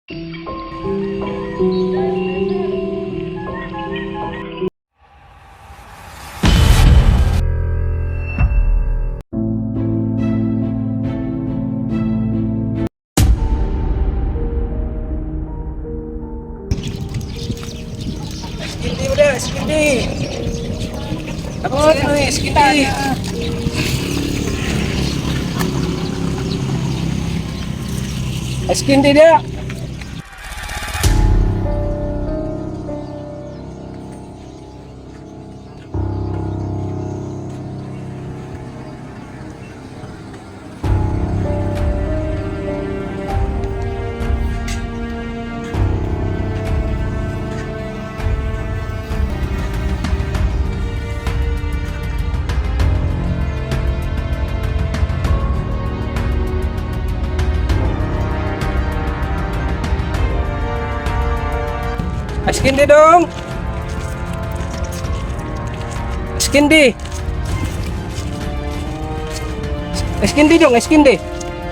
Skindi mo na, skindi. Tapos ano eh, skindi. Skindi dia. Skindi dong. Skindi. Skindi dong, skindi.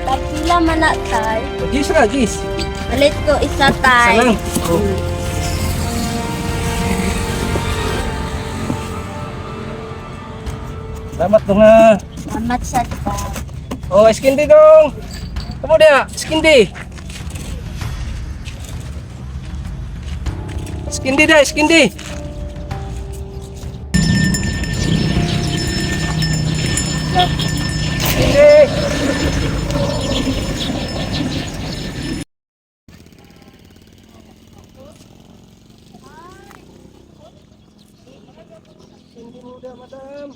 Pila man na tay. Gis ra, gis. Palit ko isa tay. Isa lang. Oh. Salamat dong ha. Salamat sa tay. Oh, skindi dong. Kamu dia, skindi. Skindi dah, skindi. Skindi. Skindi muda, madam.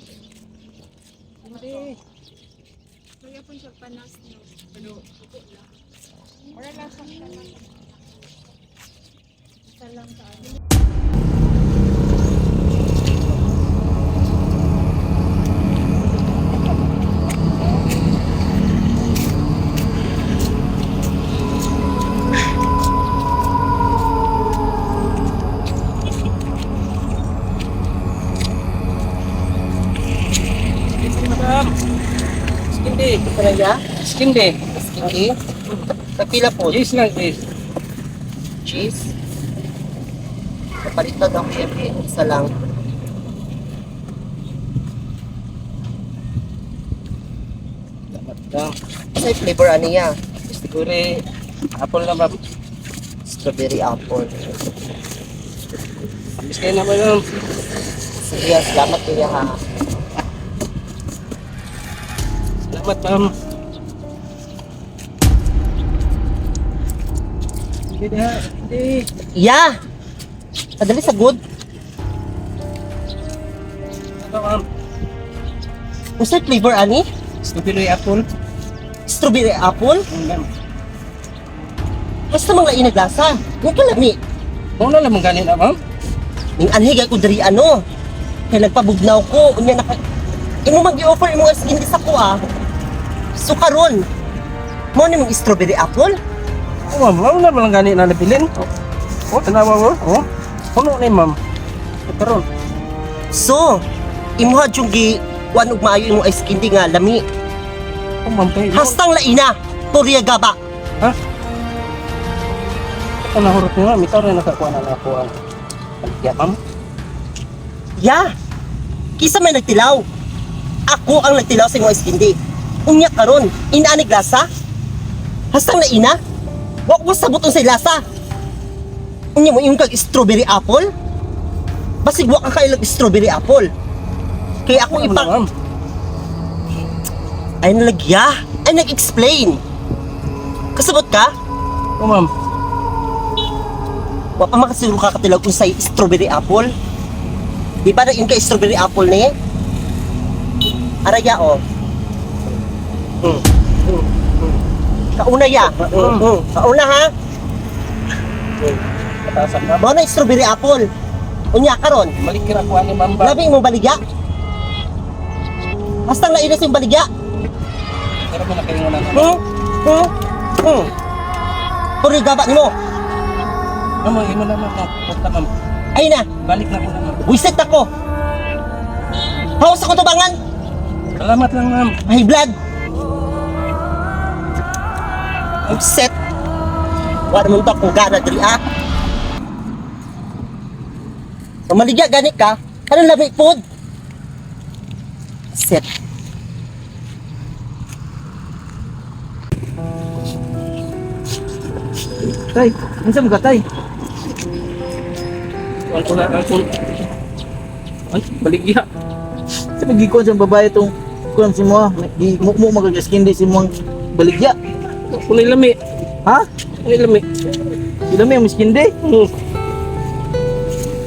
Skindi. Kaya po siya panas, no? Pero, wala lang sa siya. Isa lang sa ano. Skindi, madam. Skindi. Kaya? Skindi. Skinny? Kapila po. Yes lang, yes. Cheese. Kapalitan ako syempre. Isa lang. Salamat lang. Sa flavor ano niya? Siguro, apple na ma'am. Strawberry apple. Miss kayo na ma'am. Sige, salamat kuya ha. Salamat ma'am. Hindi na, hindi. Ya! Padali sa good. Ano ma'am? Usa flavor ani? Strawberry apple. Strawberry apple? Ma'am. Basta mga inaglasa. Huwag ka lami. Kung na lang gani na ma'am. Ning anhig ako diri ano. Kay nagpabugnaw ko. Unya naka imo mag-offer imo skin sa ko ah. So karon mo ni mong strawberry apple? Oh, ma'am, ma'am na lang gani na nabilin. Oh, tanawa mo. Oh. Puno ni ma'am. Karon. So, imuha jung gi kuan og maayo imong ice candy nga lami. Oh, ma'am kay. Hastang laina, purya gaba. Ha? Ito na hurot niyo, ma'am. Ikaw rin nakakuha na ako ang paligya, ma'am. Ya. Kisa may nagtilaw. Ako ang nagtilaw sa imong ice candy. Unya karon, inaanig lasa. Hastang laina, wa ko sabot unsay lasa. Unya mo imong kag strawberry apple? Basig wa ka kailag strawberry apple. Kaya ako Ano ipang ma'am? ay nalagya, ay nag-explain. Kasabot ka? Oh, ma'am. Wa pa makasiguro ka katilaw kung sa'y strawberry apple. Di ba na-in ka strawberry apple ni? Araya o. Mm. Mm. Mm. Kauna ya. Mm. Mm. Kauna ha. Katasan, ma'am. Mao na strawberry apple. Unya karon. Malikir ako ani ma'am ba? Labi mo baligya. Hastang nainas yung baligya. Pero mo na kayo na. Hmm? Hmm? Hmm. Puro gaba nimo. Ma'am, imo na ma'am. Basta ma'am. Ay na, Balik na ko na ma'am. wisit ako. Hawas ako tubangan. Salamat lang ma'am. High blood. Upset. Wa naman to akong gana diri ah. Pamaligya gani ka, anong lami pod? Set. Tay, unsa mo ka tay? Ang kuna ang kun. Ay, baligya. Sa pagikuan sa babae tong kuan si mo, di mo mo magagaskin di si mo baligya. Kunay lami. Ha? Kunay lami. Sila may miskin di.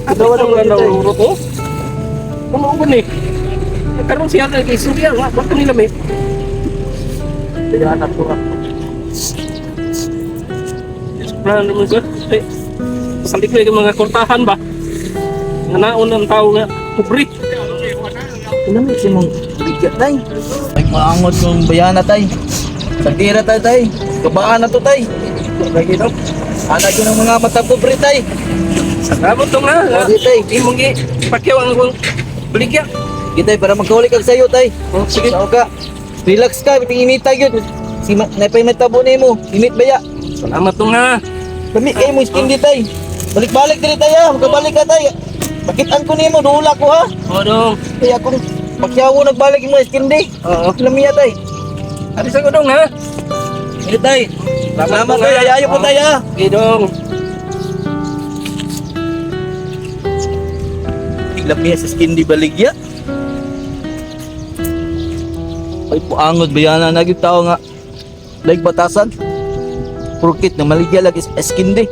Adaw daw na naurot ko. Kuno ko ni. Karon siya kay istorya nga, wa kunay lami. Anak ko ah. Plan naman ko. Eh, salit ko yung mga kortahan ba? Nga naon ang tao nga pobre. Sila may si mong baligya tay. Ay maangot kong bayana tay. Sagdira tay tay. Kabaan na to tay. Lagi daw. Ana ko ng mga mata pobre tay. Salamat dong ha. Sige tay. Imong gi pakyaw ang akong baligya. Sige tay para magkauli kag sayo tay. Oh, sige. Sao ka? Relax ka, biting inita gyud. Si napay matabo nimo. Init baya. Salamat dong ha. Lami kay mo skin di tay. Balik-balik diri tay ha. Magkabalik ka tay. Pakitaan ko nimo duula ko ha. Oh, dong. Kaya kung pakyawo nagbalik mo skin di. Oo. Lamiya tay. Ari sa ko dong ha. Sige tay. Salamat dong, tay. ha. Ayayo po tay ha. Sige dong. Lamiya sa skin di baligya. Ay puangot bayana na gyud tao nga like batasan. Purkit na maligya lagi sa skin di.